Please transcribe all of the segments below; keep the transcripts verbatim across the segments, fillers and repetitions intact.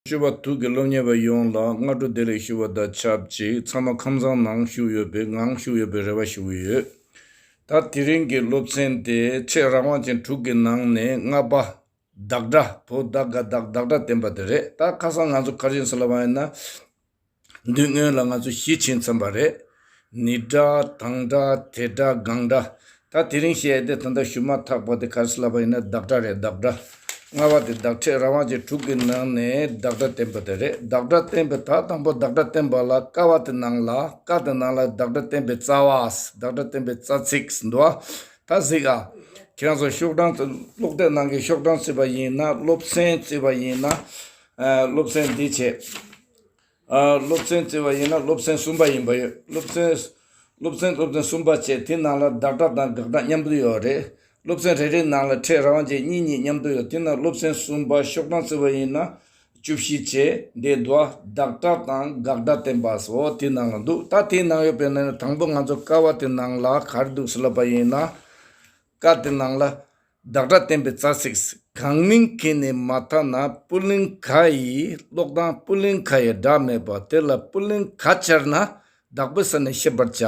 ཞུ་བ་ཐུགས་ཀྱི་སློབ་གཉེར་བ་ཡོངས་ལ་སྔ་དྲོ་བདེ་ལེགས་ཞུ་བ་དང་ཆབས་ཅིག་ཚང་མ་ཁམས་བཟང་ནང་བཞུགས་ཡོད་པའི་ངང་བཞུགས་ཡོད་པའི་རེ་བ་ཞུ་གི་ཡོད། ད་དེ་རིང་གི་སློབ་ཚན་དེ་ཕྲད་རང་དབང་ཅན་དྲུག་གི་ནང་ནས་ལྔ་པ། བདག་སྒྲ། བོད་བདག་ག་བདག་བདག་སྒྲ་བསྟན་པ་དེ་རེད། ད་ཁ་སང་ང་ཚོ་ག་རེ་ཡིན་ཟེར་ལབ་པ་ཡིན་ན། མདུན་སྔོན་ལ་ང་ཚོ་བཞི་ཕྱིན་ཚར་བ་རེད། ནི་སྒྲ། དང་སྒྲ། དེ་སྒྲ། གང་སྒྲ། ད་དེ་རིང་བཤད་དེ་ད་ལྟ་ཞུ་མ་ཐག་པ་དེ་ག་རེ་ཟེར་ལབ་པ་ཡིན་ན་བདག་སྒྲ་རེད། བདག་སྒྲ། ལྔ་པ་དེ་བདག་ཕྲད་རང་དབང་ཅན་དྲུག་གི་ནང་ནས་བདག་སྒྲ་བསྟན་པ་དེ་རེད། བདག་སྒྲ་བསྟན་པའི་ད་དང་པོ་བདག་སྒྲ་བསྟན་པ་ལ་ཀ་བ་དེ་ནང་ལ་ཀ་དེ་ནང་ལ་བདག་སྒྲ་བསྟན་པའི་རྩ་བ། བདག་སྒྲ་བསྟན་པའི་རྩ་ཚིག་འདུག་ཨ། ད་གཟིགས་ཨ། ཁྱེད་རང་ཚོ་ཤོག་གྲངས་བཙུགས། ཀློག་དེབ་ནང་གི་ཤོག་གྲངས་བརྩིས་པ་ཡིན་ན། སློབ་ཚན་བརྩིས་པ་ཡིན་ན། ཨ། སློབ་ཚན་འདི་བྱས། ཨ། སློབ་ཚན་བརྩིས་པ་ཡིན་ན་སློབ་ཚན་གསུམ་པ་ཡིན་པ་ཡོད། སློབ་ཚན། སློབ་ཚན། སློབ་ཚན་གསུམ་པ་བྱས། དེ་ནང་ལ་བདག་སྒྲ་དང་དགག་སྒྲ་མཉམ་དུ་ཡོད་རེད། སློབ་ཚན་རེ་རེའི་ནང་ལ་ཕྲད་རང་དབང་ཅན་གཉིས་གཉིས་མཉམ་དུ་ཡོད། དེ་ནང་སློབ་ཚན་གསུམ་པ་ཤོག་གྲངས་བརྩིས་པ་ཡིན་ན་བཅུ་བཞི་བྱས། འདི་འདུག་ཨ། བདག་སྒྲ་དང་དགག་སྒྲ་བསྟན་པ་སོགས་དེ་ནང་ལ་འདུག་ད་དེའི་ནང་ཡོད་པའི་ནང་ནས་དང་པོ་ང་ཚོ་ཀ་བ་དེ་ནང་ལ་ག་རེ་འདུག་ཟེར་ལབ་པ་ཡིན་ན། ཀ་དེ་ནང་ལ་བདག་སྒྲ་བསྟན་པའི་རྩ་ཚིག་གང་མིང་གིས་ནི་མ་ཐ་ན། པུ་ལིང་ག་ཡི་ཀློག་སྟངས། པུ་ལིང་ག་ཡི་སྒྲ་མེད་པ་དེ་ལ་པུ་ལིང་ག་སྦྱར་ན་བདག་པོའི་ས་ནས་ཤེས་པར་བྱ།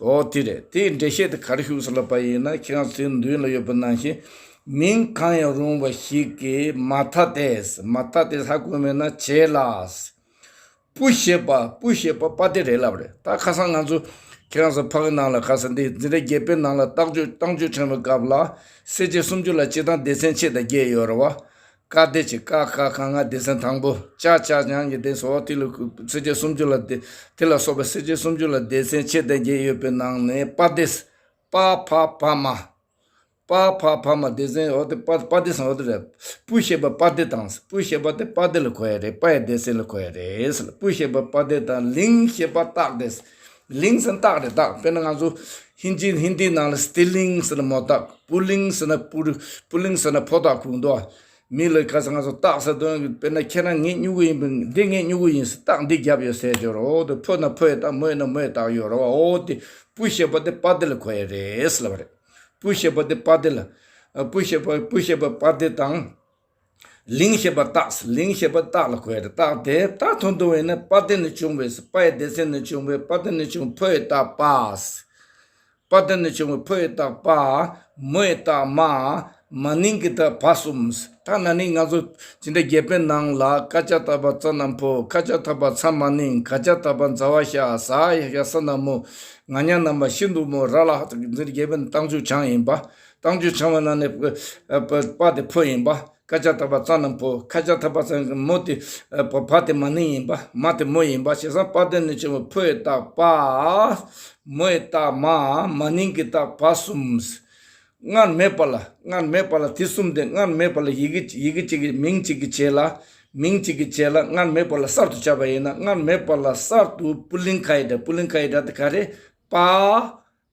འོ་དེ་རེད། དེའི་འགྲེལ་བཤད་དེ་ག་རེ་ཞུ་ཟེར་ལབ་པ་ཡིན་ན། ཁྱེད་རང་ཚོའི་མདུན་ལ་ཡོད་པ་ནང་བཞིན། མིང་གང་ཡང་རུང་བ་ཞིག་གིས་མ་ཐ་སྟེ། མ་ཐ་སྟེ་ཧ་གོ་མེད་ན་བྱས་ལ། པུ་ཞེས་པ། པུ་ཞེས་པ་པ་སྡེ་རེད་ལབ་རེད། ད་ཁ་སང་ང་ཚོ་ཁྱེད་རང་ཚོ་ཕ་གི་ནང་ལ། ཁ་སང་འདི་འཛིན་གྲྭ་བརྒྱད་པའི་ནང་ལ་རྟགས་བརྗོད། རྟགས་བརྗོད་ཕྲེང་བའི་སྐབས་ལ་གསལ་བྱེད་སུམ་ཅུ་ལ་སྤྱིར་བཏང་སྡེ་ཚན་ཕྱེད་དང་བརྒྱད་ཡོད་རེད་བ། ཀ་སྡེ་བྱས། ཀ་ཁ་ག་ང་སྡེ་ཚན་དང་པོ། ཅ་ཅ་ཉང་གི་སྡེ་ཚན། འོ་དེ་ལ་གསལ་བྱེད་སུམ་ཅུ་ལ་སྡེ། དེ་ལ་སོགས་པའི་གསལ་བྱེད་སུམ་ཅུ་ལ་སྡེ་ཚན་ཕྱེད་དང་བརྒྱད་ཡོད་པའི་ནང་ནས་པ་སྡེ། པ་ཕ་བ་མ། པ་ཕ་བ་མ་སྡེ་ཚན། འོ་དེ་པ། པ་སྡེ་ཚན་འོ་དེ་རེད། པུ་ཞེས་པ་པ་སྡེ་དང་། པུ་ཞེས་པ་དེ་པ་སྡེ་ལ་གོ་ཡ་རེད། པ་ཡི་སྡེ་ཚན་ལ་གོ་ཡ་རེད་ཟེར། པུ་ཞེས་པ་པ་སྡེ་དང་། ལིང་ཞེས་པ་སྟག་སྟེ། ལིང་ཟེར་ན་སྟག་རེད། སྟག། དཔེར་ན་ང་ཚོ་ཧིན་ཇི། ཧིན་དིའི་ནང་ལ་སི་ཏི་ལིང་ཟེར་ན་མོ་སྟག། པུ་ལིང་ཟེར་ན་པུ། པུ་ལིང་ཟེར་ན་ཕོ་སྟག་གོ་གི་འདུག་ཨ། མི་ལ་ཁ་སང་ང་ཚོ་སྟག་ཟེར་དུས། དཔེར་ན་ཁྱེད་རང་ངའི་སྨྱུ་གུ་ཡིན་པས། འདི་ངའི་སྨྱུ་གུ་ཡིན་ཟེར། སྟག་འདི་རྒྱབ་ཡོད་ཟེར་གྱི་རེད་བ། འོ་དེ་ཕོ་ན་ཕོ་ཡི་སྟག། མོ་ཡིན་ན་མོ་ཡི་སྟག་ཡོད་རེད་བ། འོ་དེ་པུ་ཞེས་པ་དེ་པ་སྡེ་ལ་གོ་ཡ་རེད་ཟེར་ལབ་པ་རེད། པུ་ཞེས་པ་དེ་པ་སྡེ་ལ། ཨ། པུ་ཞེས་པ། པུ་ཞེས་པ་པ་སྡེ་དང་། ལིང་ཞེས་པ་སྟག། ལིང་ཞེས་པ་སྟག་ལ་གོ་ཡ་རེད། སྟག་དེ་ད་དོན་དུ་བས་ན་པ་སྡེ་ནས་བྱུང་བའི། པ་ཡི་སྡེ་ཚན་ནས་བྱུང་བའི། པ་སྡེ་ནས་བྱུང་། ཕོ་ཡི་སྟག་པ། པ་སྡེ་ནས་བྱུང་བའི་ཕོ་ཡི་སྟག་པ། མོ་ཡི་སྟག་མ། མ་ནིང་གི་སྟག་བ་གསུམ། ད་ན་ནིང་ང་ཚོ་སྦྱིན་བདག་བརྒྱད་པའི་ནང་ལ། ཀ་ཅ་བཏགས་པ་ཙ་ན་བུ། ཁ་ཇ་བཏགས་པ་ཚ་མ་ནིང་། ག་ཇ་བཏགས་པ་ཛ་བ་ཞ། ཟ་ཡ་ཞ་ས་ན་མོ། ང་ཉ་ན་མ། ཤི་འདུག་མོ། ར་ལ་ཧ། སྦྱིན་བདག་བརྒྱད་པའི་རྟགས་འཇུག་བྱང་ཡིན་པ། རྟགས་འཇུག་བྱང་བའི་ནང་ནས་པ་དེ་ཕོ་ཡིན་པ། ཀ་ཅ་བཏགས་པ་ཙ་ན་བུ། ཁ་ཇ་བཏགས་པ་ཚ་ན་མོ་དེ། བ་དེ་མ་ནིང་ཡིན་པ། མ་དེ་མོ་ཡིན་པ། བྱས་ཙང་པ་སྡེ་ནས་བྱུང་བའི་ཕོ་ཡི་སྟག་པ། མོ་ཡི་སྟག་མ། མ་ནིང་གི་སྟག་བ་གསུམ། སྔར་མེད་པ་ལ། སྔར་མེད་པ་ལ། དེ་གསུམ་དེ་སྔར་མེད་པ་ལ་ཡི་གེ། ཡི་གེ་གཅིག་གི་མིང་གཅིག་གི་རྗེས་ལ། མིང་གཅིག་གི་རྗེས་ལ་སྔར་མེད་པ་ལ་གསར་དུ་བྱས་པ་ཡིན་ན། སྔར་མེད་པ་ལ་གསར་དུ་པུ་ལིང་ག་ཡི་སྒྲ། པུ་ལིང་ག་ཡི་སྒྲ་དེ་ག་རེ། པ་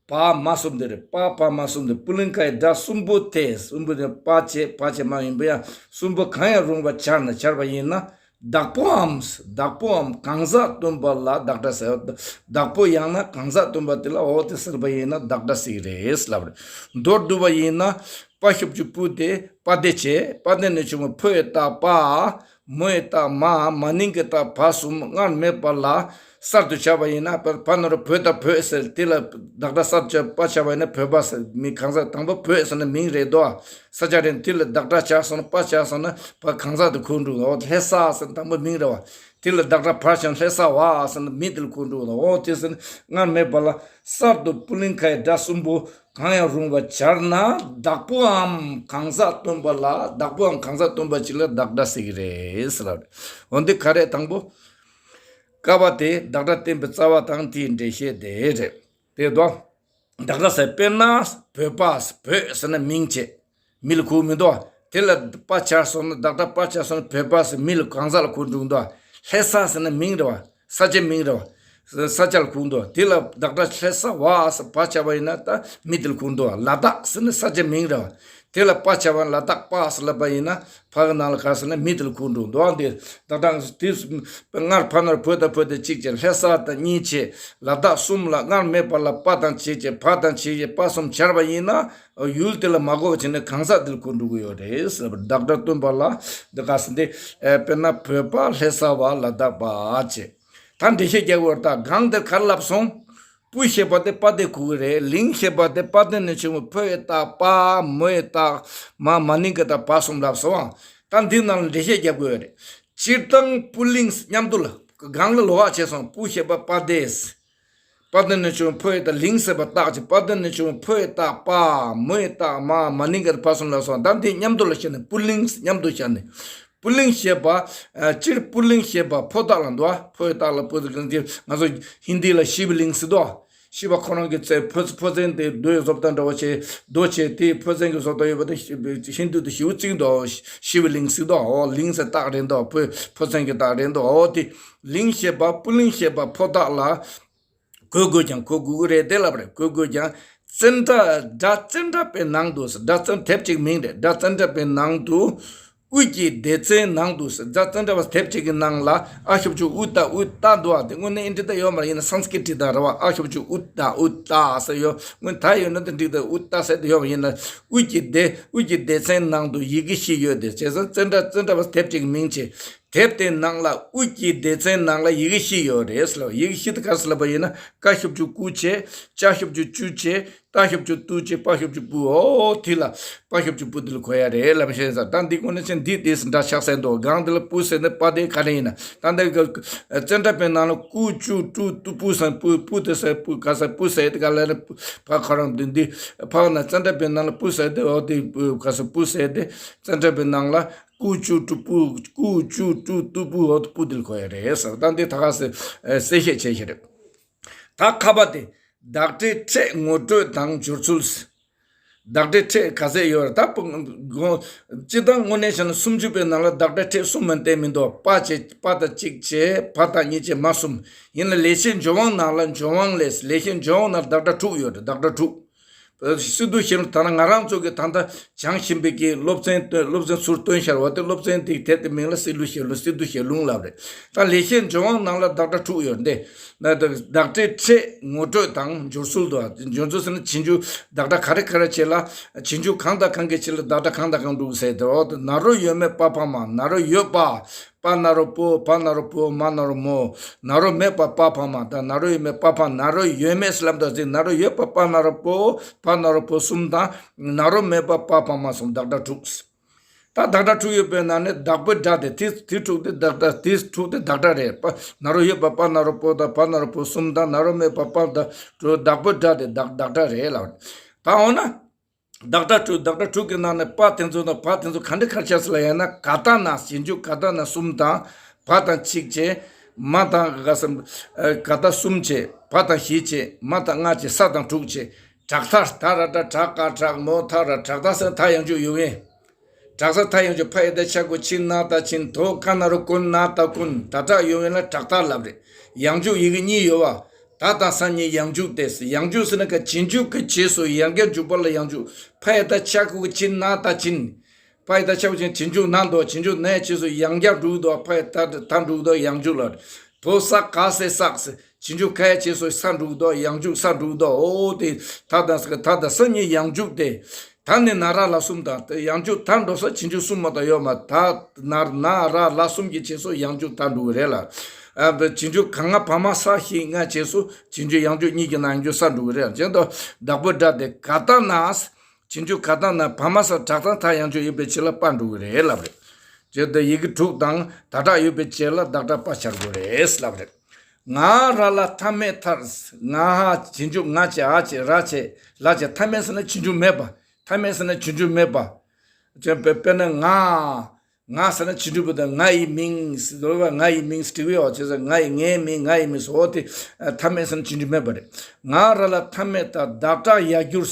བ་མ་གསུམ་དེ་རེད། པ་བ་མ་གསུམ་དེ། པུ་ལིང་ག་ཡི་སྒྲ་གསུམ་པོ་དེ། གསུམ་པོ་དེ་པ་བྱས་བ་བྱས་མ་ཡིན་པ་ཡང་། གསུམ་པོ་གང་ཡང་རུང་བ་སྦྱར་ན། སྦྱར་བ་ཡིན་ན། བདག་པོའམ། བདག་པོའམ་གང་ཟག་སྟོན་པ་ལ་བདག་སྒྲ་ཟེར། བདག་པོ་ཡང་ན་གང་ཟག་སྟོན་པ་དེ་ལ་འོ་དེ་ཟེར་བ་ཡིན་ན་བདག་སྒྲ་ཟེར་གྱི་རེད་ལབ་རེད། མདོར་བསྡུ་བ་ཡིན་ན། པ་ཞབས་ཀྱུ་པུ་དེ་པ་སྡེ་བྱས། པ་སྡེ་ནས་བྱུང་བའི་ཕོ་ཡི་སྟག་པ། མོ་ཡི་སྟག་མ། མ་ནིང་གི་སྟག་བ་གསུམ། སྔར་མེད་པ་ལ་གསར་དུ་བྱས་པ་ཡིན་ན། པ། པ་ན་རོ་བོ་ད་བོད་ཟེར། དེ་ལ་བདག་སྒྲ་གསར་དུ་བྱས་པ་བྱས་པ་ཡིན་ན་བོད་པ་ཟེར། མི་གང་ཟག་དང་པོ་བོད་ཟེར་ན་མིང་རེད་དོ། ས་ཆ་རེད། དེ་ལ་བདག་སྒྲ་བྱས་སོང་ན། པ་བྱས་སོང་ན་པ་གང་ཟག་དེ་གོ་འགྲོ། འོ་ལྷ་ས་ཟེར་ན་དང་པོ་མིང་རེད་བ། དེ་ལ་བདག་སྒྲ་བར་བྱས་ན་ལྷ་ས་བ་ཟེར་ན་མི་དེ་ལ་གོ་འགྲོ། འོ་དེ་ཟེར་ན་སྔར་མེད་པ་ལ་གསར་དུ་པུ་ལིང་ག་ཡི་སྒྲ་གསུམ་པོ་གང་ཡང་རུང་བ་སྦྱར་ན། བདག་པོའམ་གང་ཟག་སྟོན་པ་ལ། བདག་པོའམ་གང་ཟག་སྟོན་པ་ཅིག་ལ་བདག་སྒྲ་ཟེར་གྱི་རེད་ཟེར་ལབ་རེད། འོ་འདི་ག་རེ། དང་པོ་ཀ་བ་དེ་བདག་སྒྲ་བསྟན་པའི་རྩ་བ་དང་དེའི་འགྲེལ་བཤད་དེ་རེད། དེ་དོ། བདག་སྒྲ་ཟེར། དཔེར་ན་བོད་པ། བོད་ཟེར་ན་མིང་བྱས། མི་ལ་གོ་མི་འདུག་དེ་ལ་པ་བྱས་སོང་ན། བདག་སྒྲ་པ་བྱས་སོང་ན་བོད་པ་ཟེར། མི་ལ་གང་ཟག་ལ་གོ་འགྲོ་འདུག་ལྷ་ས་ཟེར་ན་མིང་རེད་བ། ས་ཆའི་མིང་རེད་བ། ས་ཆ་ལ་གོ་འདུག་དེ་ལ་བདག་སྒྲ་ལྷ་ས་བ་ཟེར་བ་བྱས་པ་ཡིན་ན་ད་མི་དེ་ལ་གོ་འདུག་ལ་དྭགས་ཟེར་ན་ས་ཆའི་མིང་རེད་བ། དེ་ལ་པ་བྱ་བ་ལ་དྭགས་པ་ཟེར་ལབ་པ་ཡིན་ན། ཕ་གི་ནང་ལ་ག་ཟེར་ན་མི་དེ་ལ་གོ་འགྲོ་འདུག་ཨ། འདི་ད་དྲང་དེ་སྔར་ཕ་ནོར་བོད་དང་བོད་དེ་གཅིག་བྱས། ལྷ་ས་དང་གཉིས་བྱས། ལ་དྭགས་གསུམ་ལ་སྔར་མེད་པ་ལ་པ་དང་བྱས་བྱས། ཕ་དང་བྱས་བྱས། པ་གསུམ་སྦྱར་བ་ཡིན་ན། ཡུལ་དེ་ལ་མ་གོ་བ་བྱས་ནས་གང་ཟག་དེ་ལ་གོ་འགྲོ་གི་ཡོད་རེད་ཟེར་བ། བདག་སྒྲ་སྟོན་པ་ལ་འདི་ག་ཟེར་འདི། དཔེར་ན་བོད་པ་ལྷ་ས་བ་ལ་དྭགས་པ་བྱས། ད་འགྲེལ་བཤད་རྒྱག་དགོས་རེད། ད་གང་དེར་ག་རེ་ལབ་སོང་། པུ་ཞེས་པ་དེ་པ་དེ་གོ་གི་རེད། ལིང་ཞེས་པ་དེ་པ་དེ་ནི་ཆུང་བོ་ཕོ་ཡི་རྟགས། པ་མོ་ཡི་རྟགས། མ་མ་ནིང་གི་རྟགས། པ་གསུམ་ལབ་སོང་། ད་འདི་ནང་ལ་འགྲེལ་བཤད་རྒྱབ་དགོས་རེད། སྤྱིར་བཏང་པུ་ལིང་མཉམ་དུ་ལ་གང་ལ་ལོགས་ཀ་བྱས་སོང་། པུ་ཞེས་པ་པ་དེ། པ་དེ་ནི་ཆུང་ཕོ་ཡི་རྟགས། ལིང་ཟེར་བ་རྟགས་ཀྱི་པ་དེ་ནི་ཆུང་ཕོ་ཡི་རྟགས། པ་མོ་ཡི་རྟགས། མ་མ་ནིང་གི་རྟགས། པ་གསུམ་ལབ་སོང་། ད་འདི་མཉམ་དུ་ལ་བཤད་ནས་པུ་ལིང་མཉམ་དུ་བཤད་ནས། པུ་ལིང་ཞེས་པ། ཨ། སྤྱིར་པུ་ལིང་ཞེས་པ་ཕོ་རྟགས་ལ་འདུག་ཨ། ཕོ་ཡི་རྟགས་ལ་པུ་ལིང་ཟེར། ང་ཚོ་ཧིན་དི་ལ་ཤི་བ་ལིང་ཟེར་འདུག་ཨ། ཤི་བ་ཁོ་རང་གི་རྩེ་ཕོ་ཕོ་མཚན་དེ་རྡོ་ཡི་བཟོ་ལྟ་འདྲ་བོ་བྱས། རྡོ་བྱས་དེའི་ཕོ་མཚན་གྱི་བཟོ་ལྟ་ཡོད་པ་དེ་ཧིན་དུ་དུ་ཤི་བ་བརྩི་གི་འདུག་ཨ། ཤི་བ་ལིང་ཟེར་འདུག་ཨ། འོ་ལིང་ཟེར་རྟགས་རེད་འདུག་ཨ། ཕོ་ཕོ་མཚན་གྱི་རྟགས་རེད་འདུག་ཨ། འོ་དེ་ལིང་ཞེས་པ་པུ་ལིང་ཞེས་པ་ཕོ་རྟགས་ལ། གོ་དགོས་ཀྱང་གོ་དགོས་ཀྱི་རེད། དེ་ལབ་རེད། གོ་དགོས་ཀྱང་། ཙན་དྲ། སྒྲ་ཙན་དྲ་པའི་ནང་དུ། སྒྲ་ཙན་དེབ་གཅིག་མིང་རེད། སྒྲ་ཙན་དྲ་པའི་ནང་དུ། དབུས་ཀྱི་སྡེ་ཚན་ནང་དུ། སྒྲ་ཙན་དྲ་བ་དེབ་གཅིག་གི་ནང་ལ་ཨ་ཞབས་ཀྱུ་ཨུ་ཏ་ཨུ་ཏ་འདུག་ཨ། དེ་དངོས་གནས་ཨིན་ཌི་ད་ཡོད་མ་རེད། ཡིན་ན་སཾ་སྐྲྀ་ཏ་རེད་བ། ཨ་ཞབས་ཀྱུ་ཨུ་ཏ་ཨུ་ཏ་ཟེར་ཡོད། དངོས་ད་ཡོད་ན་དེ་འགྲིག་ད། ཨུ་ཏ་ཟེར་དེ་ཡོད་པ་ཡིན་ན། དབུས་ཀྱི་སྡེ། དབུས་ཀྱི་སྡེ་ཚན་ནང་དུ་ཡི་གེ་བཞི་ཡོད་དེ། བྱས་ཙང་ཙན་དྲ། ཙན་དྲ་བ་དེབ་གཅིག་གི་མིང་བྱས། དེབ་དེའི་ནང་ལ་དབུས་ཀྱི་སྡེ་ཚན་ནང་ལ་ཡི་གེ་བཞི་ཡོད་རེད་ཟེར་ལབ། ཡི་གེ་བཞི་དེ་ག་རེ་ཟེར་ལབ་པ་ཡིན་ན། ཀ་ཞབས་ཀྱུ་ཀུ་བྱས། ཅ་ཞབས་ཀྱུ་ཅུ་བྱས། ཏ་ཞབས་ཀྱུ་ཏུ་བྱས། པ་ཞབས་ཀྱུ་པུ། འོ་དེ་ལ་པ་ཞབས་ཀྱུ་པུ་དེ་ལ་གོ་ཡ་རེད་ལབ་བཤད་ས། ད་འདི་དངོས་གནས་ཆེན་འདི་དེ་འདྲ་ཆགས་ས་འདུག་སྒང་དེ་ལ་པུ་ཟེར་ནས་པ་དེ་ག་རེ་ཡིན་ན། ད་འདི་གི་ཙན་དྲ་པའི་ནང་ལ་ཀུ་ཅུ་ཀྲུ་ཏུ་པུ་ཟེར། པུ་པུ་དེ་ཟེར། པུ་ག་ཟེར། པུ་ཟེར་དེ་ག་ལ་རེད། པ་ཁོ་རང་འདི་འདི་ཕ་ན་ཙན་དྲ་པའི་ནང་ལ་པུ་ཟེར་དེ། འོ་དེ་པུ་ག་ཟེར། པུ་ཟེར་དེ། ཙན་དྲ་པའི་ནང་ལ། ཀུ་ཅུ་ཀྲུ་པུ། ཀུ་ཅུ་ཀྲུ་ཏུ་པུ། འོ་དེ་པུ་དེ་ལ་གོ་ཡ་རེད་ཟེར། ད་འདི་ད་ག་ཟེ་གསལ་བཤད་བྱས་ཤིག་རེད། ད་ཁ་པ་དེ། བདག་སྒྲའི་ཕྲད་ངོ་སྤྲོད་དང་སྦྱོར་ཚུལ། བདག་སྒྲའི་ཕྲད་ག་ཚད་ཡོད་རེད། ད་པུ་སྤྱིར་བཏང་དངོས་གནས་བྱས་ན་སུམ་ཅུ་པའི་ནང་ལ་བདག་སྒྲའི་ཕྲད་གསུམ་མ་གཏོགས་མི་འདུག་པ་བྱས། པ་དང་གཅིག་བྱས། བ་དང་གཉིས་བྱས། མ་གསུམ། ཡིན་ན་ལེགས་བཤད་ལྗོན་དབང་ནང་ལ། ལྗོན་དབང་ལས། ལེགས་བཤད་ལྗོན་དབང་ནང་ལ་བདག་སྒྲ་དྲུག་ཡོད་རེད། བདག་སྒྲ་དྲུག་སི་ཏུ་ཞལ་ལུང་། ད་ནི་ང་རང་ཚོ་གི་ད་ལྟ་སྦྱང་བཞིན་པའི་གི་སློབ་ཚན་སྟོན། སློབ་ཚན་ཚུར་སྟོན་བཞག་པ་དེ། སློབ་ཚན་དེའི་དེབ་དེ་མིང་ལ་སི་ཏུ་ཞལ་ལུང་། སི་ཏུ་ཞལ་ལུང་ལབ་རེད། ད་ལེགས་བཤད་ལྗོན་དབང་ནང་ལ་བདག་སྒྲ་དྲུག་ཡོད་རེད། ད་བདག་སྒྲའི་ཕྲད་ངོ་སྤྲོད་དང་སྦྱོར་ཚུལ་དུ། སྦྱོར་ཚུལ་ཟེར་ན་རྗེས་འཇུག་བདག་སྒྲ་ག་རེ་ག་རེ་བྱས་ལ། རྗེས་འཇུག་གང་དང་གང་གི་རྗེས་ལ་བདག་སྒྲ་གང་དང་གང་འགྲོ་གི་ཟེར་དེ། འོ་དེ། ན་རོ་ཡོད་མེད་པ་ཕ་མ། ན་རོ་ཡོད་པ། པ་ན་རོ་པོ། བ་ན་རོ་བོ། མ་ན་རོ་མོ། ན་རོ་མེད་པ་པ་ཕ་མ་དང་། ན་རོ་ཡོད་མེད་པ་ཕ། ན་རོ་ཡོད་མེད་ཟེར་ལབ་དུས་ཙི། ན་རོ་ཡོད་པ་པ་ན་རོ་པོ། བ་ན་རོ་བོ་གསུམ་དང་། ན་རོ་མེད་པ་པ་ཕ་མ་གསུམ། བདག་སྒྲ་དྲུག་ད་བདག་སྒྲ་དྲུག་ཡོད་པའི་ནང་ནས་བདག་པོའི་སྒྲ་དེ། དེ་དེ་དྲུག་དེ་བདག་སྒྲ། དེ་དྲུག་དེ་བདག་སྒྲ་རེད། པ། ན་རོ་ཡོད་པ་པ་ན་རོ་པོ་དང་། བ་ན་རོ་བོ་གསུམ་དང་། ན་རོ་མེད་པ་པ་དང་དྲུག་བདག་པོའི་སྒྲ་དེ་བདག་བདག་སྒྲ་རེད་ལབ། ད་འོ་ན། བདག་སྒྲ་དྲུག་བདག་སྒྲ་དྲུག་གི་ནང་ནས་པ་དེ་ཚོ་དང་བ་དེ་ཚོ་ག་འདྲ་ག་རེ་ཆགས་སོང་ལབ་ཡ་ན། ག་ད་ན། རྗེས་འཇུག་ག་ད་ན་གསུམ་དང་། བ་དང་གཅིག་བྱས། མ་དང་ག་ས། ག་ད་གསུམ་བྱས། བ་དང་བཞི་བྱས། མ་དང་ལྔ་བྱས། ས་དང་དྲུག་བྱས། དྲག་མཐའ། ད་ར་ཏྲ་དྲག་ག་དྲག་མོ་ཐ་ར། དྲག་མཐའ་ཟེར་མཐའ་ཡང་འཇུག་ཡོད་མཁན། དྲག་མཐའ་མཐའ་ཡང་འཇུག་ཕ་ཡ་བཏགས་ཕྱ་གི་གུ་ཕྱི། ན་ད་ཕྱིན། དོ་ག་ན་རོ་གུ། ན་ད་གུན། ད་དྲག་ཡོད་མཁན་ལ་དྲག་མཐའ་ལབ་རེད། ཡང་འཇུག་ཡི་གེ་གཉིས་ཡོད་པ། ད་དང་ས་གཉིས་ཡང་འཇུག་སྟེ། ཡང་འཇུག་ཟེར་ན་ག་རྗེས་འཇུག་གི་རྗེས་སུ་ཡང་བསྐྱར་འཇུག་པ་ལ་ཡང་འཇུག་ཕ་ཡ་བཏགས་ཕྱ་གི་གུ་ཕྱི། ན་ད་ཕྱིན། ཕ་ཡ་བཏགས་ཕྱ་གི་གུ་ཕྱི། རྗེས་འཇུག་ན་འདུག་རྗེས་འཇུག་ནའི་རྗེས་སུ་ཡང་བསྐྱར་འགྲོ་གི་འདུག་ཕ་ཡ་བཏགས་ད་འགྲོ་གི་འདུག་ཡང་འཇུག་ལ། དོ་ས་ག་སའི་སག་ཟེར། རྗེས་འཇུག་ག་ཡ་རྗེས་སུ་ས་འགྲོ་གི་འདུག་ཡང་འཇུག་ས་འགྲོ་གི་འདུག་འོ་དེ། ད་དང་ས། ད་དང་ས་གཉིས་ཡང་འཇུག་སྟེ། ད་ནི་ན་ར་ལ་གསུམ་དང་། དེ་ཡང་འཇུག་ད་འགྲོ་ས་རྗེས་འཇུག་གསུམ་མ་གཏོགས་ཡོད་མ། ད་ན་ན་ར་ལ་གསུམ་གྱི་རྗེས་སུ་ཡང་འཇུག་ད་འགྲོ་གི་རེད་ལ། ཨ། རྗེས་འཇུག་ག་ང་བ་མ་ས་ཞིག་ང་རྗེས་སུ་རྗེས་འཇུག་ཡང་འཇུག་གཉིས་ཀྱི་ནང་འཇུག་ས་འགྲོ་གི་རེད། བྱས་ཙང་བདག་པོའི་སྒྲ་དེ་ག་ད་ན། རྗེས་འཇུག་ག་ད་ན་བ་མ་ས་དྲག་མཐའ་མཐའ་ཡང་འཇུག་ཡིན་པའི་ཕྱིར་ལ་པ་འགྲོ་གི་རེད་ལབ་རེད། བྱས་ཙང་ཡི་གེ་དྲུག་དང་ད་དྲག་ཡོད་པའི་རྗེས་ལ་བདག་སྒྲ་པ་སྦྱར་དགོས་རེད་ལབ་རེད། ང་ར་ལ་མཐའ་མེད་མཐར། ང་ཧ། རྗེས་འཇུག་ང་བྱས། འ་བྱས། ར་བྱས། ལ་བྱས། མཐའ་མེད་ཟེར་ན་རྗེས་འཇུག་མེད་པ། མཐའ་མེད་ཟེར་ན་རྗེས་འཇུག་མེད་པ། བྱས། དཔེ་དཔེར་ན་ང་། ང་ཟེར་ན་རྗེས་འཇུག་པ་དང་། ང་ཡི་མིང་ཟེར་བ། ང་ཡི་མིང་ཟེར་དྲི་བའི་འོག་བྱས་ཙང་། ང་ཡི། ངའི་མིང་། ང་ཡི་མིང་ཟེར། འོ་དེ་མཐའ་མེད་ཟེར་ན་རྗེས་འཇུག་མེད་པ་རེད། ང་ར་ལ་མཐའ་མེད་མཐར། བདག་སྒྲ་ཡར་གྱུར།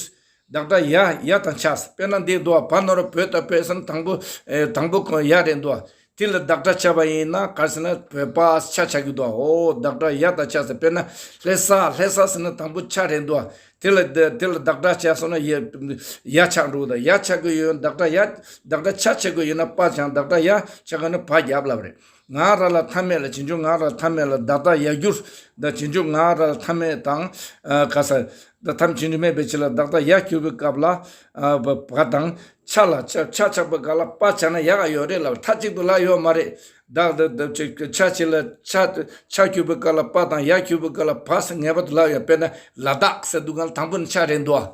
བདག་སྒྲ་ཡ། ཡ་དང་ཆ་ཟེར། དཔེར་ན་འདི་འདུག་བ། ན་རོ་བོ་ད་བོད་ཟེར་ན་དང་པོ། ཨེ། དང་པོ་ཁོ་ཡ་རེད་འདུག་བ། དེ་ལ་བདག་སྒྲ་བྱས་པ་ཡིན་ན་ག་རེ་ཟེར་ན་བོད་པ་ཆ་ཆགས་ཀྱི་འདུག་འོ་བདག་སྒྲ་ཡ་དང་ཆ་ཟེར། དཔེར་ན་ལྷ་ས། ལྷ་ས་ཟེར་ན་དང་པོ་ཆ་རེད་འདུག་དེ་ལ་དེ་ལ་བདག་སྒྲ་བྱས་སོང་ན་ཡ། ཡ་ཆགས་འགྲོ་གི་འདུག་ཡ་ཆགས་ཀྱི་ཡོད། བདག་སྒྲ་ཡ། བདག་སྒྲ་ཆ་ཆགས་ཀྱི་ཡོད་ན་པ་ཆགས། བདག་སྒྲ་ཡ་ཆགས་ཀྱི་ཡོད་ན་བ་རྒྱབ་ལབ་རེད། ང་ར་ལ་མཐའ་མེད་ལ། རྗེས་འཇུག་ང་ར་ལ་མཐའ་མེད་ལ་བདག་སྒྲ་ཡར་གྱུར། ད་རྗེས་འཇུག་ང་ར་ལ་མཐའ་མེད་དང་། ཨ། ག་ས། ད་ཐམས་ཅད་འདྲི་མེད་པའི་ཕྱིར་ལ་བདག་སྒྲ་ཡར་གྱུར་པའི་སྐབས་ལ། ཨ། བ་བ་དང་ཆ་ལ་ཆ་ཆ་ཆགས་པའི་སྐབས་ལ་པ་ཆགས་ན་ཡག་ག་ཡོད་རེད་ལབ། མཐའ་གཅིག་ཏུ་ལབ་ཡོད་མ་རེད། བདག་ད་ད་ཆ་ཆ་ཆེ་ལ་ཆ་ཆ་གྱུར་པའི་སྐབས་ལ་པ་དང་ཡ་གྱུར་པའི་སྐབས་ལ་བ་ཟེར་ངེས་པར་དུ་ལབ་ཡོད། དཔེར་ན་ལ་དྭགས་ཟེར་དུས་སྒང་ལ་དང་པོ་ནས་ཆ་རེད་འདུག་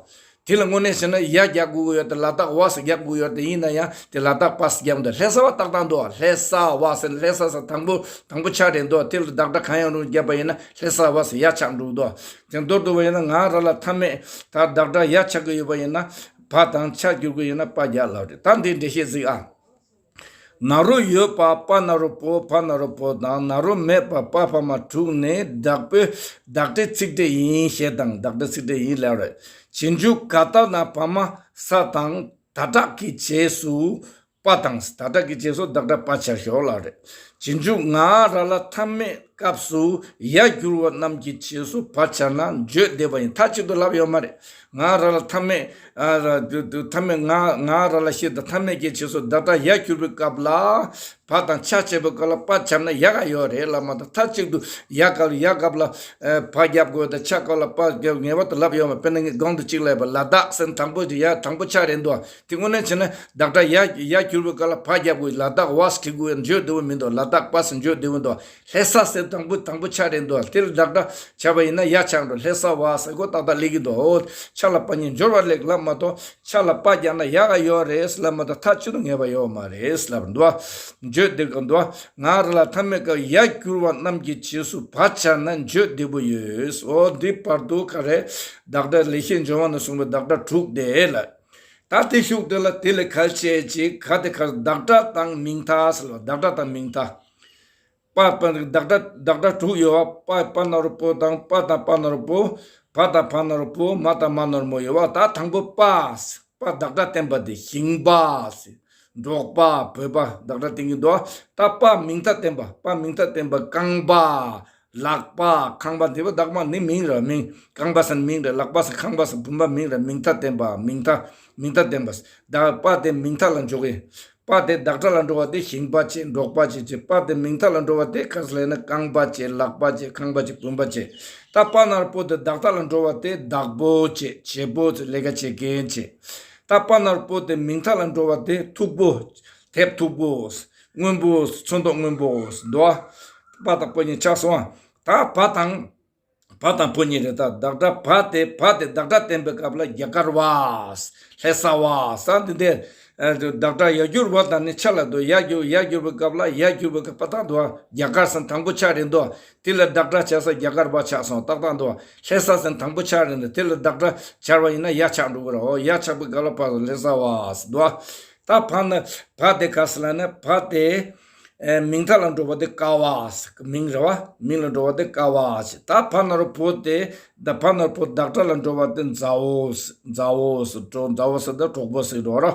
དེ་ལ་དངོས་གནས་བྱས་ན་ཡ་རྒྱག་དགོས་ཀྱི་ཡོད་དེ། ལ་དྭགས་བ་ཟེར་རྒྱག་དགོས་ཀྱི་ཡོད་དེ། ཡིན་ན་ཡང་དེ་ལ་དྭགས་པ་ཟེར་རྒྱག་མི་འདུག་ལྷ་ས་བ་ཏག་ཏག་འདུག་ལྷ་ས་བ་ཟེར། ལྷ་ས་ཟེར་དང་པོ་དང་པོ་ཆ་རེད་འདུག་དེ་ལ་བདག་སྒྲ་གང་ཡང་རུང་བརྒྱབ་པ་ཡིན་ན་ལྷ་ས་བ་ཟེར་ཡ་ཆགས་འགྲོ་གི་འདུག་དེ་མདོར་བསྡུ་བ་ཡིན་ན་ང་ར་ལ་མཐའ་མེད། ད་བདག་སྒྲ་ཡ་ཆགས་ཀྱི་ཡོད་པ་ཡིན་ན་བ་དང་ཆ་གྱུར་གྱི་ཡོད་ན་པ་རྒྱག་ལབ་རེད། ད་འདི་འགྲེལ་བཤད་གཟིགས་ཨ། ན་རོ་ཡོད་པ་པ་ན་རོ་པོ། བ་ན་རོ་བོ་དང་། ན་རོ་མེད་པ་པ་བ་མ་དྲུག་ནི་བདག་པོའི་བདག་སྒྲའི་ཚིག་ཕྲད་ཡིན་ཞེས་དང་། བདག་སྒྲའི་ཚིག་ཕྲད་ཡིན་ལབ་རེད། རྗེས་འཇུག་ག་ད་ན་བ་མ་ས་དང་ད་དྲག་གི་རྗེས་སུ་པ་དང་། ད་དྲག་གི་རྗེས་སུ་བདག་སྒྲ་པ་ཆ་ཞོག་ལབ་རེད། རྗེས་འཇུག་ང་ར་ལ་མཐའ་མེད་སྐབས་སུ་ཡ་གྱུར་བ་རྣམས་ཀྱི་རྗེས་སུ་བ་ཆགས་ན་བརྗོད་བདེ་བ་ཡིན། མཐའ་གཅིག་ཏུ་ལབ་ཡོད་མ་རེད། ང་ར་ལ་མཐའ་མེད། ཨ། ར་དུ་དུ་མཐའ་མེད། ང་ང་ར་ལ་ཞེས་དང་མཐའ་མེད་ཀྱི་རྗེས་སུ་བདག་སྒྲ་ཡ་གྱུར་པའི་སྐབས་ལ། བ་དང་ཆ་བྱས་པའི་སྐབས་ལ་པ་བྱས་ན་ཡག་ག་ཡོད་རེད་ལབ་མ་གཏོགས། མཐའ་གཅིག་ཏུ་ཡ་སྐབས་ཡ་སྐབས་ལ་ཨ་བ་རྒྱབ་དགོས་དང་ཆ་སྐབས་ལ་པ་རྒྱབ་ངེས་པར་དུ་ལབ་ཡོད་མ། དཔེར་ན་ངས་གོང་དུ་གཅིག་ལབ་པ་ལ་དྭགས་ཟེར་དང་པོ་དེ་ཡ་དང་པོ་ཆ་རེད་འདུག་དེ་དངོས་གནས་བྱས་ན་བདག་སྒྲ་ཡ་ཡ་གྱུར་པའི་སྐབས་ལ་བ་རྒྱབ་དགོས། ལ་དྭགས་བ་ཟེར་བྲིས་དགོས། བརྗོད་བདེ་བོ་མི་འདུག་ལ་དྭགས་པ་ཟེར་བརྗོད་བདེ་བོ་འདུག་ལྷ་ས་ཟེར་དང་པོ་དང་པོ་ཆ་རེད་འདུག་དེ་ལ་བདག་སྒྲ་བྱས་པ་ཡིན་ན་ཡ་ཆགས་འགྲོ། ལྷ་ས་བ་ཟེར་གོ་ཏག་ཏག་སླེབས་ཀྱི་འདུག་འོ། ཆ་ལ་པ་ཉིད་སྦྱོར་བ་ལེགས་ལབ་མ་གཏོགས། ཆ་ལ་པ་རྒྱག་ན་ཡག་ག་ཡོད་རེད་ལབ་མ་གཏོགས། མཐའ་གཅིག་ཏུ་ངེས་པ་ཡོད་མ་རེད་ལབ་འདུག་བརྗོད་བདེ་གི་འདུག་ང་ར་ལ་མཐའ་མེད་སྐབས་ཡ་གྱུར་བ་རྣམས་ཀྱི་རྗེས་སུ་བ་ཆགས་ན་བརྗོད་བདེ་པོ་ཡོད། འོ་འདི་བར་དུ་ག་རེ། བདག་སྒྲ་ལེགས་བཤད་ལྗོན་དབང་ནས་གསུངས་པའི་བདག་སྒྲ་དྲུག་དེ་ལ། ད་དེ་ཤུགས་དེ་ལ་དེ་ལས་གལ་ཆེ་ཅིག་ག་དེ་ག་བདག་སྒྲ་དང་མིང་མཐའ་ཟེར་བ། བདག་སྒྲ་དང་མིང་མཐའ། པ་པ་བདག་སྒྲ་བདག་སྒྲ་དྲུག་ཡོད་པ། པ་པ་ན་རོ་པོ་དང་། པ་དང་པ་ན་རོ་པོ། བ་དང་བ་ན་རོ་བོ། མ་དང་མ་ན་རོ་མོ་ཡོད་པ། ད་དང་པོ་པ། པ་བདག་སྒྲ་བསྟན་པ་དེ་ཞིང་པ། འབྲོག་པ། བོད་པ་བདག་སྒྲ་བསྟན་གྱི་འདུག་ད་པ་མིང་མཐའ་བསྟན་པ། པ་མིང་མཐའ་བསྟན་པ་རྐང་པ། ལག་པ། ཁང་པ། དེ་པ་བདག་པ་ནི་མིང་རེད། མིང་། རྐང་པ་ཟེར་མིང་རེད། ལག་པ་ཟེར་ཁང་པ་ཟེར་བུམ་པ་མིང་རེད། མིང་མཐའ་བསྟན་པ། མིང་མཐའ། མིང་མཐའ་བསྟན་པ། བདག་པ་དེ་མིང་མཐའ་ལ་འཇོག་གི་པ་དེ་བདག་སྒྲ་ལ་འགྲོ་བ་དེ་ཞིང་པ་བྱས། འབྲོག་པ་བྱས་བྱས། པ་དེ་མིང་མཐའ་ལ་འགྲོ་བ་དེ་ག་ཟེར་ལབ་ན་རྐང་པ་བྱས། ལག་པ་བྱས། ཁང་པ་བྱས། བུམ་པ་བྱས། ད་པ་ན་རོ་པོ་དེ་བདག་སྒྲ་ལ་འགྲོ་བ་དེ་བདག་པོ་བྱས། བྱེད་པོ་བྱས། ལས་ཀ་བྱེད་མཁན་བྱས། ད་པ་ན་རོ་པོ་དེ་མིང་མཐའ་ལ་འགྲོ་བ་དེ་མཐུག་པོ། དེབ་མཐུག་པོ། སྔོན་པོ། ཚོན་མདོག་སྔོན་པོ་འདུག་པ་དང་པོ་གཉིས་ཆགས་སོང་། ད་བ་དང་། བ་དང་བོ་གཉིས་རེད། ད་བདག་སྒྲ་བ་དེ། བ་དེ་བདག་སྒྲ་བསྟན་པའི་སྐབས་ལ་རྒྱ་གར་བ། ལྷ་ས་བ་ཟེར་འདི་འདི། ཨ་བདག་སྒྲ་ཡ་གྱུར་བ་དང་ནི་ཆ་ལ་འདུག་ཡ་གྱུར། ཡ་གྱུར་པའི་སྐབས་ལ། ཡ་གྱུར་པའི་སྐབས་པ་དང་འདུག་རྒྱ་གར་ཟེར་དང་པོ་ཆ་རེད་འདུག་དེ་ལ་བདག་སྒྲ་བྱས་ས་རྒྱ་གར་བ་ཆགས་སོང་། ཏག་ཏག་འདུག་ལྷ་ས་ཟེར་དང་པོ་ཆ་རེད་འདུག་དེ་ལ་བདག་སྒྲ་སྦྱར་བ་ཡིན་ན་ཡ་ཆགས་འགྲོ་གི་རེད། འོ་ཡ་ཆགས་པའི་སྐབས་ལ་བ་ལྷ་ས་བ་ཟེར་འདུག་ད་བ་ན་བ་དེ་ག་ཟེར་ལབ་ན་བ་དེ། ཨེ་མིང་མཐའ་ལ་འགྲོ་བ་དེ་ཀ་བ། མིང་རེད་བ། མིང་ལ་འགྲོ་བ་དེ་ཀ་བ་ཟེར། ད་བ་ན་རོ་བོ་དེ། ད་བ་ན་རོ་བོ་བདག་སྒྲ་ལ་འགྲོ་བ་དེ་མཛའ་བོ། མཛའ་བོ་ཟེར། གྲོགས། མཛའ་བོ་ཟེར་ད་གྲོགས་པོ་ཟེར་འགྲོ་ར།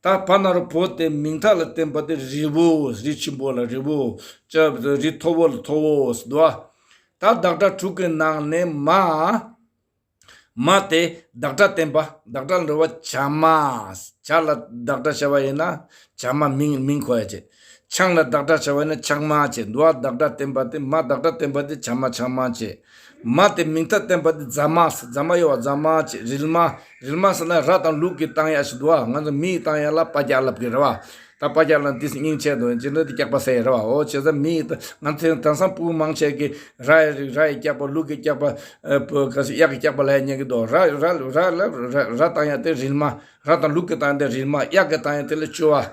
ད་བ་ན་རོ་བོ་དེ་མིང་མཐའ་ལ་བསྟན་པ་དེ་རི་བོ། རི་ཆེན་པོ་ལ་རི་བོ། ཅ་རི་མཐོ་བོ་ལ་མཐོ་བོ་ཟེར་འདུག་ད་བདག་སྒྲ་དྲུག་གི་ནང་ནས་མ། མ་དེ་བདག་སྒྲ་བསྟན་པ། བདག་སྒྲ་ལ་འགྲོ་བ་བྱ་མ། བྱ་ལ་བདག་སྒྲ་བྱས་པ་ཡིན་ན་བྱ་མ་མིང་། མིང་གོ་ཡ་བྱེད། ཆང་ལ་བདག་སྒྲ་བྱས་པ་ཡིན་ན་ཆང་མ་བྱེད། འདུག་བ་བདག་སྒྲ་བསྟན་པ་དེ། མ་བདག་སྒྲ་བསྟན་པ་དེ་བྱ་མ་ཆང་མ་བྱེད། མ་དེ་མིང་མཐའ་བསྟན་པ་དེ་རྫ་མ། རྫ་མ་ཡོད་པ་རྫ་མ་བྱེད། རིལ་མ། རིལ་མ་ཟེར་ན་ར་དང་ལུག་གིས་བཏང་ཡ་ཞིག་འདུག་བ། ང་ཚོ་མི་ཡིས་བཏང་ཡ་ལ་པ་རྒྱག་ལབ་ཀྱི་རེད་བ། ད་པ་རྒྱག་ལ་འདི་སྙིང་རྗེ་འདུག་ཅི་འདྲ་དེ་སྐྱག་པ་ཟེར་ཡ་རེད་བ། འོ་བྱས་ཙང་མི་ཡིས་ད་ང་ཚོའི་དེང་སང་ཕྲུ་གུ་མང་ཆེ་གིས་ར་ཡི་ར་ཡི་སྐྱག་པ། ལུག་གི་སྐྱག་པ། ཨ་བུ་ག་ས་གཡག་གི་སྐྱག་པ་ལབ་ཡ་ཉན་གི་འདུག་ར་ར་ར་ལ་ར་ར་བཏང་ཡ་དེ་རིལ་མ། ར་དང་ལུག་གིས་བཏང་ཡ་དེ་རིལ་མ། གཡག་གིས་བཏང་ཡ་དེ་ལ་ཅི་བ།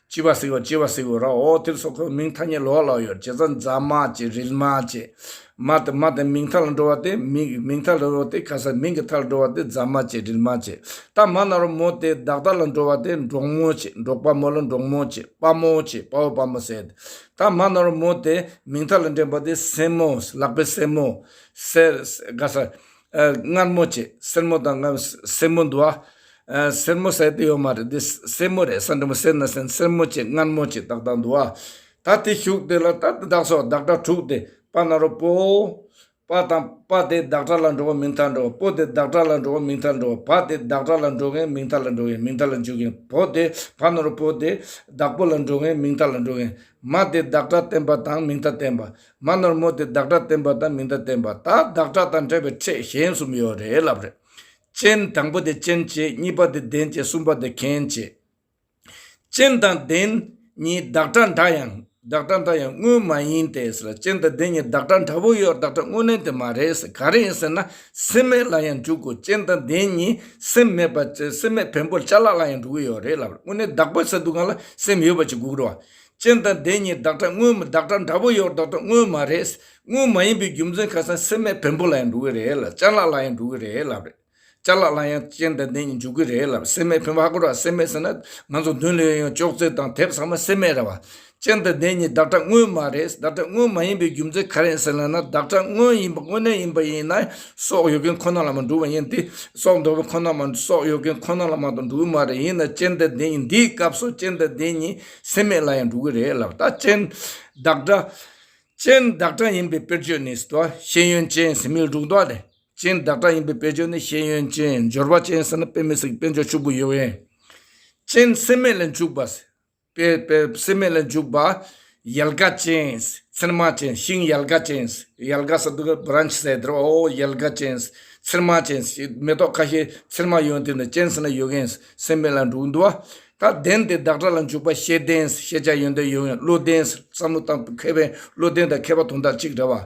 ཅི་བ་ཟེར་གོ་ཅི་བ་ཟེར་གོ་ར། འོ་དེ་སོགས་ཁོའི་མིང་ཐ་སྙད་ལོགས་ལོགས་ཡོད། བྱས་ཙང་རྫ་མ་བྱེད། རིལ་མ་བྱེད། མ་དེ་མ་དེ་མིང་མཐའ་ལ་འགྲོ་བ་དེ། མིང་མིང་མཐའ་ལ་འགྲོ་བ་དེ་ག་ས་མིང་གི་མཐའ་ལ་འགྲོ་བ་དེ་རྫ་མ་བྱེད། རིལ་མ་བྱེད། ད་མ་ན་རོ་མོ་དེ་བདག་སྒྲ་ལ་འགྲོ་བ་དེ་འབྲོག་མོ་བྱེད། འབྲོག་པ་མོ་ལ་འབྲོག་མོ་བྱེད། དཔའ་མོ་བྱེད། དཔའ་བོ་དཔའ་མོ་ཟེར། ད་མ་ན་རོ་མོ་དེ་མིང་མཐའ་ལ་འདྲེན་པ་དེ་སེན་མོ། ལག་པའི་སེན་མོ། སེ་ག་ས། ཨ་མངར་མོ་བྱེད། སེན་མོ་དང་མངར་སེན་མོ་འདུག་བ། ཨ་སེན་མོ་ཟེར་དེ་ཡོད་མ་རེད། འདི་སེན་མོ་རེད། ས་འགྲེང་བུ་སེ་ན་སེན། སེན་མོ་བྱེད། མངར་མོ་བྱེད། ཏག་ཏག་འདུག་བ། ད་དེ་ཞུགས་དེ་ལ་ད་བདག་སོགས་བདག་སྒྲ་དྲུག་སྟེ། པ་ན་རོ་པོ། པ་དང་པ་དེ་བདག་སྒྲ་ལ་འགྲོ་བ་མིང་མཐའ་འགྲོ་བ། པོ་དེ་བདག་སྒྲ་ལ་འགྲོ་བ་མིང་མཐའ་འགྲོ་བ། བ་དེ་བདག་སྒྲ་ལ་འགྲོ་མཁན་མིང་མཐའ་ལ་འགྲོ་མཁན་མིང་མཐའ་ལ་འཇུག་མཁན། བོ་དེ་བ་ན་རོ་བོ་དེ་བདག་པོ་ལ་འགྲོ་མཁན་མིང་མཐའ་ལ་འགྲོ་མཁན། མ་དེ་བདག་སྒྲ་བརྟན་པ་དང་མིང་མཐའ་བརྟན་པ། མ་ན་རོ་མོ་དེ་བདག་སྒྲ་བརྟན་པ་དང་མིང་མཐའ་བརྟན་པ། ད་བདག་སྒྲ་དང་འབྲེལ་བའི་ཕྲད་གཞན་གསུམ་ཡོད་རེད་ལབ་རེད། ཅན་དང་པོ་དེ་ཅན་བྱེད། གཉིས་པ་དེ་ལྡན་བྱེད། གསུམ་པ་དེ་མཁན་བྱེད། ཅན་དང་ལྡན་གཉིས་བདག་སྒྲ་འདྲ་ཡང་། བདག་སྒྲ་འདྲ་ཡང་དངོས་མ་ཡིན་ཏེ་ཟེར། ཅན་དང་ལྡན་གཉིས་བདག་སྒྲ་འདྲ་པོ་ཡོད། བདག་སྒྲ་དངོས་གནས་དེ་མ་རེད་ཟེར། ག་རེ་ཡིན་ཟེར་ན། སེམས་མེད་ལ་ཡང་འཇུག་གོ། ཅན་དང་ལྡན་གཉིས་སེམས་མེད་པ། སེམས་མེད་བེམ་པོ་ཅ་ལག་ལ་ཡང་འགྲོ་གི་ཡོད་རེད་ལབ། དངོས་གནས་བདག་པོ་ཟེར་དུས་སྒང་ལ་སེམས་ཡོད་པ་ཅིག་དགོས་ཀྱི་རེད་བ། ཅན་དང་ལྡན་གཉིས་བདག་སྒྲ་དངོས། བདག་སྒྲ་འདྲ་པོ་ཡོད། བདག་སྒྲ་དངོས་མ་རེད། དངོས་མ་ཡིན་པའི་རྒྱུ་མཚན་ག་ས། སེམས་མེད་བེམ་པོ་ལ་ཡང་འགྲོ་གི་རེད་ལབ། ཅ་ལག་ལ་ཡང་འགྲོ་གི་རེད་ལབ་རེད། ཅ་ལག་ལ་ཡང་ཅན་དང་ལྡན་གཉིས་འཇུག་གི་རེད་ལབ། སེམས་མེད་བེམ་པོ་ཧ་གོ་ར། སེམས་མེད་ཟེར་ན་ང་ཚོ་མདུན་ལ་ཡོད་ཡོད་ཅོག་ཙེ་དང་དེབ་ཚང་མ་སེམས་མེད་རེད་བ། ཅན་དང་ལྡན་གཉིས་བདག་སྒྲ་དངོས་མ་རེད། བདག་སྒྲ་དངོས་མ་ཡིན་པའི་རྒྱུ་མཚན་ག་རེ་ཟེར་ལབ་ན། བདག་སྒྲ་དངོས་ཡིན་པ། དངོས་གནས་ཡིན་པ་ཡིན་ན་སྲོག་ཡོད་མཁན་ཁོ་ན་ལ་མ་འགྲོ་བ་ཡིན་ཏེ། སྲོག་འདོད་པ་ཁོ་ན་མ། སྲོག་ཡོད་མཁན་ཁོ་ན་ལ་མ་གཏོགས་འགྲོ་གི་མ་རེད། ཡིན་ན་ཅན་དང་ལྡན་གཉིས། འདིའི་སྐབས་སུ་ཅན་དང་ལྡན་གཉིས་སེམས་མེད་ལ་ཡང་འགྲོ་གི་རེད་ལབ། ད་ཅན་བདག་སྒྲ། ཅན་བདག་སྒྲ་ཡིན་པའི་དཔེར་བརྗོད་ནི་ཟེར་དུས། ཤེས་ཡོན་ཅན་ཟེར་མི་ལ་འགྲོ་གི་འདུག་ཨ་ལེ། ཅན་བདག་སྒྲ་ཡིན་པའི་དཔེར་བརྗོད་ནི་ཤེས་ཡོན་ཅན། འབྱོར་པ་ཅན་ཟེར་ན་དཔེ་མི་སྲིད་དཔེ་འཇོག་ཕྱུག་པོ་ཡོད་ཡིན། ཅན་སེམས་མེད་ལ་འཇུག་པ། དཔེ་དཔེ་སེམས་མེད་ལ་འཇུག་པ། ཡལ་ག་ཅན། ཚེར་མ་ཅན། ཤིང་ཡལ་ག་ཅན། ཡལ་ག་ཟེར་དུས་བྷ་རན་ཆི་ཟེར་དེ་རེད་བ། ཨོ་ཡལ་ག་ཅན། ཚེར་མ་ཅན། མེ་ཏོག་ཁ་ཤས་ཚེར་མ་ཡོད་དེ་ནི་ཅན་ཟེར་ན་ཡོད་མཁན། སེམས་མེད་ལ་འགྲོ་གི་འདུག་བ། ད་ལྡན་དེ་བདག་སྒྲ་ལ་འཇུག་པ། ཤེས་ལྡན། ཤེས་བྱ་ཡོན་ཏན་ཡོད་མཁན། བློ་ལྡན། བསམ་བློ་བཏང་མཁས་པའི་བློ་ལྡན་དང་མཁས་པ་དོན་དག་གཅིག་རེད་བ།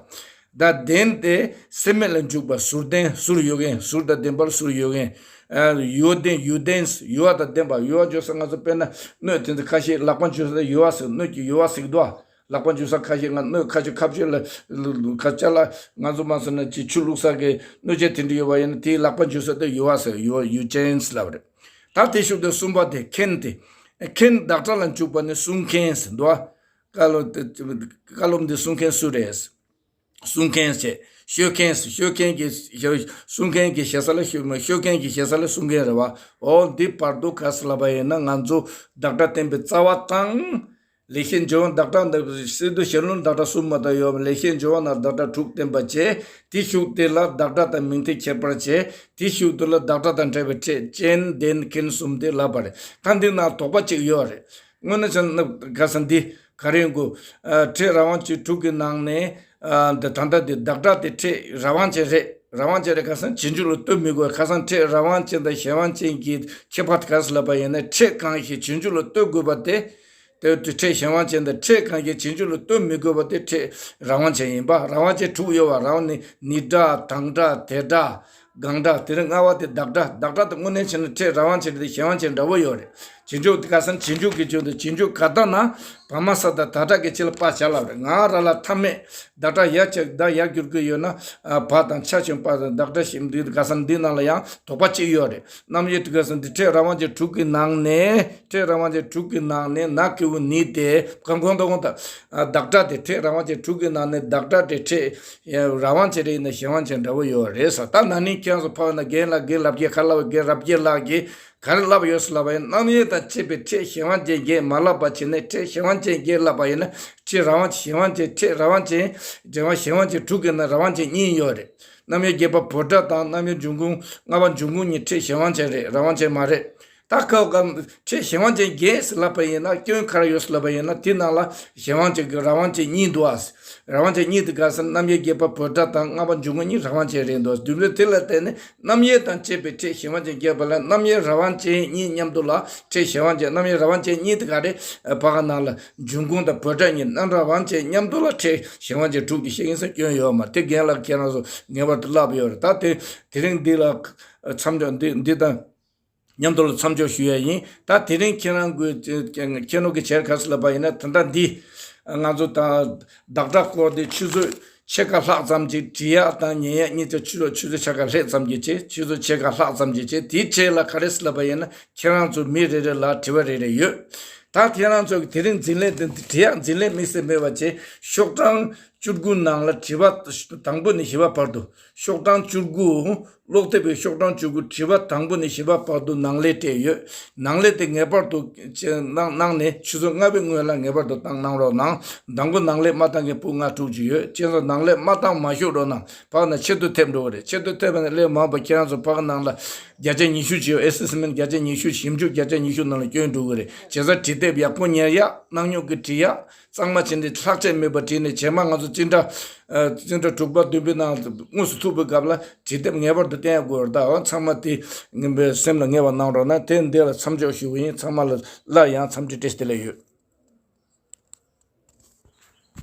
ད་ལྡན་དེ་སེམས་མེད་ལ་འཇུག་པ། ཟུར་ལྡན། ཟུར་ཡོད་མཁན། ཟུར་དང་ལྡན་པར་ཟུར་ཡོད་མཁན། ཨ། ཡུ་བ་ལྡན། ཡུ་ལྡན། ཡུ་བ་དང་ལྡན་པ། ཡུ་བ་འཇུ་ས་ང་ཚོ་དཔེར་ན་སྣོད་དེ་ཚོ་ཁ་ཤས་ལག་པ་འཇུ་ས་དེ་ཡུ་བ་ཟེར། སྣོད་ཀྱི་ཡུ་བ་ཟེར་གྱི་འདུག་ཨ། ལག་པ་འཇུ་ས་ཁ་ཤས། ང་སྣོད་ཁ་ཆུ་ཁ་ཆུ་ལ་ལ་ལ་ཁ་ཅ་ལག་ང་ཚོ་མ་སོང་ན་ཅི་ཆུ་བླུགས་ས་གི་སྣོད་ཆས་དེ་འདྲ་ཡོད་པ་ཡིན་ན། དེའི་ལག་པ་འཇུ་ས་དེ་ཡུ་བ་ཟེར། ཡུ་བ། ཡུ་ཅན་ལབ་རེད། ད་དེ་ཤུགས་དེ་གསུམ་པ་དེ་མཁན་དེ། མཁན་བདག་སྒྲ་ལ་འཇུག་པ་ནི་གསུང་མཁན་ཟེར་འདུག་ཨ། བཀའ་སློབ་དེ། བཀའ་སློབ་འདི་གསུང་མཁན་སུ་རེད། གསུང་མཁན་བྱས། ཤོད་མཁན་ཟེར། ཤོད་མཁན་གྱི་ཤོད། གསུང་མཁན་གྱི་ཞེ་ས་ལ་ཤོད། ཤོད་མཁན་གྱི་ཞེ་ས་ལ་གསུང་མཁན་རེད་བ། འོ་འདི་བར་དུ་ག་ཟེར་ལབ་པ་ཡིན་ན། ང་ཚོ་བདག་སྒྲ་བསྟན་པའི་རྩ་བ་དང་། ལེགས་བཤད་ལྗོན་དབང་བདག་སྒྲ་འདི། སི་ཏུ་ཞལ་ལུང་བདག་སྒྲ་གསུམ་མ་དག་ཡོད་པ། ལེགས་བཤད་ལྗོན་དབང་ནང་བདག་སྒྲ་དྲུག་བསྟན་པ་བྱས། དེའི་ཤུགས་དེ་ལ་བདག་སྒྲ་དང་མིང་མཐའི་ཁྱད་པར་བྱས། དེའི་ཤུགས་དེ་ལ་བདག་སྒྲ་དང་འབྲེལ་བའི་ཕྲད་ཅན་ལྡན་མཁན་གསུམ་དེ་ལབ་པ་རེད། ད་འདི་ན་དོགས་པ་གཅིག་ཡོད་རེད། དངོས་གནས་བྱས་ན་ག་ས་འདི་ག་རེ་ཡིན་དགོས། ཨ། ཕྲད་རང་དབང་ཅན་དྲུག་གི་ནང་ནས། ཨ། འདི་ད་ལྟ་འདི་བདག་སྒྲ་དེ་ཕྲད་རང་དབང་ཅན་རེད། རང་དབང་ཅན་རེད། ཁ་སང་རྗེས་འཇུག་ལ་ལྟོས་མི་དགོས། ཁ་སང་ཕྲད་རང་དབང་ཅན་དང་གཞན་དབང་ཅན་གྱི་ཁྱད་པར་དེ་ག་ཟེར་ལབ་པ་ཡིན་ན། ཕྲད་གང་ཞིག་རྗེས་འཇུག་ལ་ལྟོས་དགོས་པ་དེ། དེ་ཕྲད་གཞན་དབང་ཅན་དང་། ཕྲད་གང་ཞིག་རྗེས་འཇུག་ལ་ལྟོས་མི་དགོས་པ་དེ་ཕྲད་རང་དབང་ཅན་ཡིན་པ། རང་དབང་ཅན་དྲུག་ཡོད་པ། རང་དབང་ནི་ནི་སྒྲ། དང་སྒྲ། དེ་སྒྲ། གང་སྒྲ། དེ་རིང་ལྔ་པ་དེ་བདག་སྒྲ། བདག་སྒྲ་དེ་དངོས་གནས་བྱས་ན་ཕྲད་རང་དབང་ཅན་རེད་དེ་གཞན་དབང་ཅན་འདྲ་པོ་ཡོད་རེད། རྗེས་འཇུག་དེ་ག་ས་རྗེས་འཇུག་གི་རྗེས་འཇུག་ག་ད་ན། བ་མ་ས་ད་ད་སྒྲ་གི་ཕྱི་ལ་པ་བྱ་ལབ་རེད། ང་ར་ལ་མཐའ་མེད། བདག་སྒྲ་ཡ་བྱས། ད་ཡར་བསྒྱུར་གྱི་ཡོད་ན། ཨ། བ་དང་ཆ་ཆེན་པ་དང་བདག་སྒྲ་ཞིག་འདི་ག་ས་འདི་ནང་ལ་ཡང་དོགས་པ་གཅིག་ཡོད་རེད། རྣམ་དབྱེ་དེ་ག་ས་འདི་ཕྲད་རང་དབང་ཅན་དྲུག་གི་ནང་ནས། ཕྲད་རང་དབང་ཅན་དྲུག་གི་ནང་ནས་ན་གི་གུ་ནི་དེ་གང་གོང་དང་གོང་དང་། ཨ། བདག་སྒྲ་དེ་ཕྲད་རང་དབང་ཅན་དྲུག་གི་ནང་ནས་བདག་སྒྲ་དེ་ཕྲད་རང་དབང་ཅན་རེད་ཡིན་ན་གཞན་དབང་ཅན་འདྲ་པོ་ཡོད་རེད་ཟེར། ད་ན་ནིང་ཁྱེད་རང་ཚོ་ཕ་བ་ན་རྒན་ལགས། རྒན་རབ་རྒྱས་ལགས། རྒན་རབ་རྒྱས་ལགས་ཀྱིས་ག་རེ་ལབ་ཡོད་ཟེར་ལབ་པ་ཡིན། རྣམ་དབྱེ་དང་བཅས་པའི་ཕྲད་གཞན་དབང་ཅན་བརྒྱད་མ་ལབ་པ་བྱས་ནས། ཕྲད་གཞན་དབང་ཅན་བརྒྱད་ལབ་པ་ཡིན་ན། ཕྲད་རང་དབང་གཞན་དབང་ཅན། ཕྲད་རང་དབང་ཅན། གཞན་དབང་ཅན་དྲུག་གི་ནང་རང་དབང་ཅན་གཉིས་ཡོད་རེད། རྣམ་དབྱེ་བརྒྱད་པ་བོད་སྒྲ་དང་། རྣམ་དབྱེ་འབྱུང་ཁུངས་ལྔ་པ་འབྱུང་ཁུངས་གཉིས་ཕྲད་གཞན་དབང་ཅན་རེད། རང་དབང་ཅན་མ་རེད། ད་ཁ་ཁ་ཕྲད་གཞན་དབང་ཅན་བརྒྱད་ཟེར་ལབ་པ་ཡིན་ན། སྐྱོན་ག་རེ་ཡོད་ཟེར་ལབ་པ་ཡིན་ན། དེ་ནང་ལ་གཞན་དབང་ཅན་གྱི་རང་དབང་ཅན་གཉིས་འདུག་ཨ། རང་དབང་ཅན་གཉིས་དེ་ག་ཟེར་ན། རྣམ་དབྱེ་བརྒྱད་པ་བོད་སྒྲ་དང་། ལྔ་པ་འབྱུང་ཁུངས་གཉིས་རང་དབང་ཅན་རེད་འདུག། རྒྱུ་མཚན་དེ་ལ་བརྟེན་ནས། རྣམ་དབྱེ་དང་བཅས་པའི་ཕྲད་གཞན་དབང་ཅན་བརྒྱད་པ་ལ། རྣམ་དབྱེ་རང་དབང་ཅན་གཉིས་མཉམ་དུ་ལ་ཕྲད་གཞན་དབང་ཅན། རྣམ་དབྱེ་རང་དབང་ཅན་གཉིས་དེ་ག་རེ། ཨ། ཕ་ག་ནང་ལ་འབྱུང་ཁུངས་དང་བོད་སྒྲ་གཉིས། རྣམ་རང་དབང་ཅན་མཉམ་དུ་ལ་ཕྲད་གཞན་དབང་ཅན་དྲུག་དེ་བཤད་ཡིན་ཟེར་སྐྱོན་ཡོད་མ་རེད། དེ་རྒན་ལགས་ཁྱེད་རང་ཚོ་ངེས་པར་དུ་ལབ་ཡོད་རེད། ད་དེ་དེ་རིང་འདི་ལ་མཚམས་འཇོག། འདི་འདི་དང་མཉམ་དུ་ལ་མཚམས་འཇོག་ཞུ་ཡ་ཡིན། ད་དེ་རིང་ཁྱེད་རང་གི་ཁྱེད་རང་གི་བྱས་ག་ཟེར་ལབ་པ་ཡིན་ན། ད་ལྟ་འདི་ང་ཚོ་ད་བདག་སྒྲ་སྐོར་དེ་ཆུ་ཚོད་ཕྱེད་ཀ་ལྷག་ཙམ་ཅིག། འབྲི་ཡག་དང་ཉན་ཡག་གཉིས་ཆ་ཆུ་ཚོད། ཆུ་ཚོད་ཕྱེད་ཀ་ལྷག་ཙམ་ཅིག་བྱས། ཆུ་ཚོད་ཕྱེད་ཀ་ལྷག་ཙམ་ཅིག་བྱས། དེའི་རྗེས་ལ་ག་རེ་ཟེར་ལབ་པ་ཡིན་ན། ཁྱེད་རང་ཚོ་མི་རེ་རེ་ལ་དྲི་བ་རེ་རེ་ཡོད། ད་ཁྱེད་རང་ཚོ་གི་དེ་རིང་འཛིན་ལས་དེ་འདི་བྲིས་ཡག་འཛིན་ལས་དམིགས་བསལ་མེད་པ་བྱས། ཤོག་གྲངས་ བཅུ་དགུ་ནང་ལ་དྲི་བ་དང་པོ་ནས་བཞི་པ་བར་དུ། ཤོག་གྲངས་བཅུ་དགུ། ཀློག་དེབ་པའི་ཤོག་གྲངས་བཅུ་དགུ། དྲི་བ་དང་པོ་ནས་བཞི་པ་བར་དུ་ནང་ལས་སྤྲད་ཡོད། ནང་ལས་དེ་ངེས་པར་དུ་གནང་གནང་ནས་ཆུ་ཚོད་ལྔ་པའི་སྔོན་ལ་ངེས་པར་དུ་བཏང་གནང་རོགས་གནང་། དང་པོ་ནང་ལས་མ་བཏང་མཁན་བུ་ལྔ་དྲུག་ཅིག་ཡོད། ཁྱེད་ཚོ་ནང་ལས་མ་བཏང་མ་བཞུགས་རོགས་གནང་། ཕར་ནས་ཆེད་དུ་ཐེབས་འགྲོ་གི་རེད། ཆེད་དུ་ཐེབས་པ་ནས་སླེབས་མ་འོངས་པ་ཁྱེད་རང་ཚོ་ཕ་གི་ནང་ལ་བརྒྱ་ཆ་ཉི་ཤུ་ཅིག་ཡོད། ཨེ་སེ་སི་མེན་ཊི་བརྒྱ་ཆ་ཉི་ཤུ། ཞིབ་འཇུག་བརྒྱ་ཆ་ཉི་ཤུ་ནང་ལ་བསྐྱོན་འགྲོ་གི་རེད། བྱས་ཙང་བྲིས་དེབ་ཡག་པོ་ཉར་ཡག་གནང་སྙོག་གི་བྲིས་ཡག་གཙང་མ་བྱས་ནས་ལྷག་ཆད་མེད་པ་བྲིས་ནས། རྗེས་མ་ང་ཚོ་འཛིན་གྲྭ་ཨ་འཛིན་གྲྭ་དྲུག་པ་བདུན་པའི་ནང་དངོས་སུ་ཐུག་པའི་སྐབས་ལ་བྲིས་དེབ་ངེས་པར་དུ་བསྟན་ཡག་དགོས་རེད། ད་འོ་ཚང་མ་དེ་ངན་པའི་སེམས་ལ་ངེས་པ་གནང་རོགས་གནང་། དེ་འདི་ལ་མཚམས་འཇོག་ཞུ་གི་ཡིན། ཚང་མ་ལ་སླར་ཡང་འཚམས་འདྲི་བཀྲ་ཤིས་བདེ་ལེགས་ཡོད།